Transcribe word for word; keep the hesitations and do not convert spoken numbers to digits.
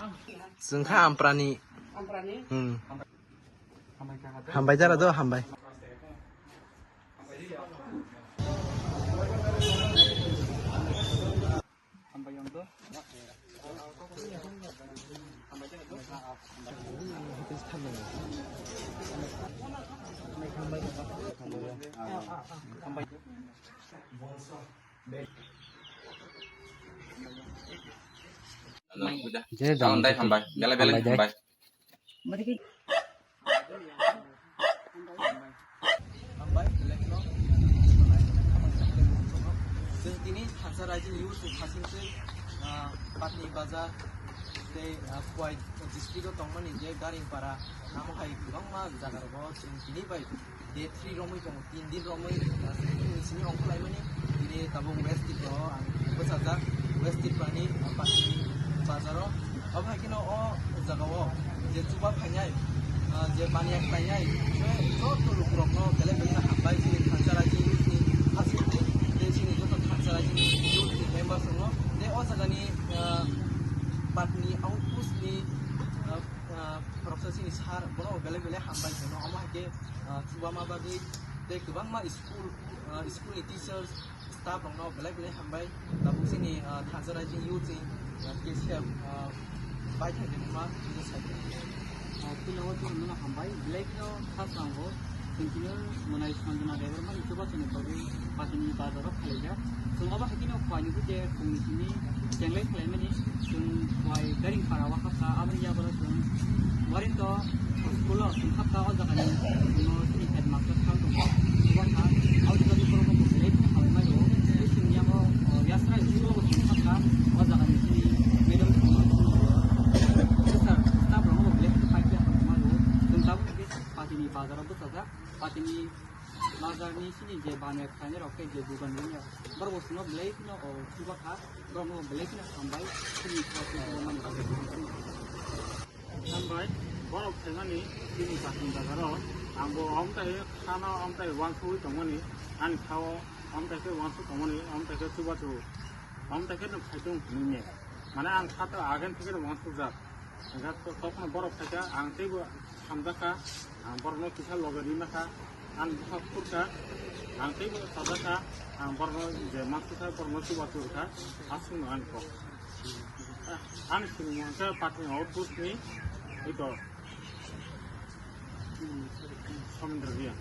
Chwng kha Amprani. Amprani? Hmm. Hambai jara do, hambai. Je Ang dai hambai, bela bela hambai dai. Hambai. Hambai, belai kheno. Chwng tini Thansa Raijini youth ni khasing se, ah, Patni Bazar tei, ah, Khowai district o tongmani je Garingpara, amo hai kwbangma jaga rogo chwng tini bai day three romwi tongo, tin din romwi, ah, sini ongkhorlaimani, tini tabuk West Tripura o ang bwchajak, West Tripura ni, ah, Patni Bazar o. Abo hai kheno o jaga o je chuba phainai, ah, je baniya khlainai, je joto lukurokno belai belai hambai chini Thansa Raijini youth ni khasing tei, tei chini joto Thansa Raijini youth ni members rokno tei o jagani, ah, Patni outpost ni, ah, ah, khoroksa chini sir, bono belai belai hambai hino. Omo hai khe, ah, chuba ma bagwi tei kwbangma school, ah, school ni teachers, staff rokno belai belai hambai. Tabuk chini, ah, Thansa Raijini youth ni, ah, K C F, ah, bai thai de ma, tini sai. Ah, puila o chwng nono hambai, belai kheno kha swngo. Chwng tini mwnai sanjana Debbarmani chubachu ni bagwi Patini bazar o khailaijak. Chwng obo hai kheno Khowai ni bwkhe chwng tini chenglai khwlaimani, chwng Khowai Garingpara o hakha, aboni yagulo chwng Warinto school o chwng hakha, o jaga ni chwngno chini headmaster sir tongo, chuba kha. Abo jaga ni borok no bo belai khe hambai mai rwo. Tei chwng yango, o, Yasrai school o bo chwng hakha, o jaga ni chini madam tongo, sir, staff rok no bo belai khe pai khe hambai mai rwo. Chwng tabuk khe Patini bazar o bwchajak, Patini bazar ni chini je baniya khlainai rok tei je dugan rinai rok, borok bo chwngno belai kheno, o, chuba kha, borok no belai kheno hambai, chini kha khe chuba mani bagwi. Hambai, borok phaimani chini Patni bazar o, ang bo amtai khana amtai uansugwi tongmani, ani kha o amtai khe uansuk tongmani, amtai khe chubachu, amtai khe no phai tong hinwi ne. Mane ang kha to agen theke no uansukjak. Hingkha to, tokno borok phaikha, ang teibo hamjakha, ang borokno kisa loge rimaka, ang bwkha phurkha, ang teibo sajaka, ang borokno je ma thukha, borokno chuba churkha, aswkno ani kok. Ani swngmung hwnkhe Patni outpost ni, oi to, Somendra Reang.